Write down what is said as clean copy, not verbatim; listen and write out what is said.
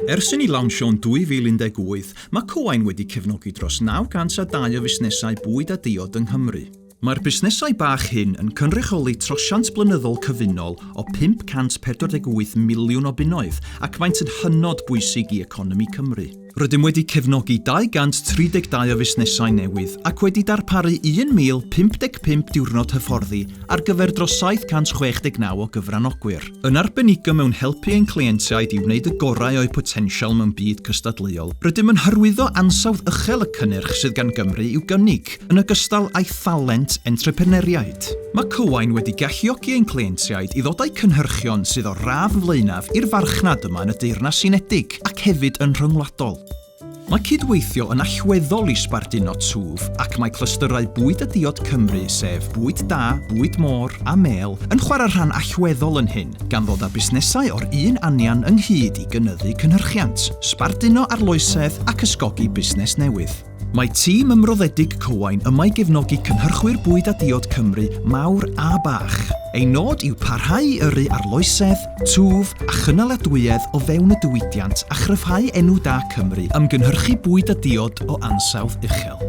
Ers i ni lawnsio'n 2018, mae Cywain wedi cefnogi dros 902 o fusnesau bwyd a diod yng Nghymru. Mae'r busnesau bach hyn yn cynrychioli trosiant blynyddol cyfunol o 548 miliwn o bunnoedd ac maent yn hynod bwysig i economi Cymru. Rydym wedi cefnogi 232 o fusnesau newydd ac wedi darparu 1,055 diwrnod hyfforddi ar gyfer dros 769 o gyfranogwyr. Yn arbenigo mewn helpu ein cleientiaid i wneud y gorau o'u potensial mewn byd cystadleuol, rydym yn hyrwyddo ansawdd uchel y cynnyrch sydd gan Gymru i'w gynnig, yn ogystal â'i thalent entrepreneuriaid. Mae Cywain wedi galluogi ein cleientiaid i ddod â'u cynhyrchion sydd o'r radd flaenaf i'r farchnad yma yn y Deyrnas Unedig ac hefyd yn rhyngwladol. Mae cydweithio yn allweddol i sbarduno twf ac mae clystyrau Bwyd a Diod Cymru, sef Bwyd Da, Bwyd Môr a Mêl, yn chwarae rhan allweddol yn hyn, gan ddod â busnesau o'r un anian ynghyd i gynyddu cynhyrchiant, sbarduno arloesedd ac ysgogi busnes newydd. Mae tîm ymroddedig Cywain yma i gefnogi cynhyrchwyr bwyd a diod Cymru, mawr a bach. Ein nod yw parhau i yrru arloesedd, twf a chynaladwyedd o fewn y diwydiant a chryfhau enw da Cymru am gynhyrchu bwyd a diod o ansawdd uchel.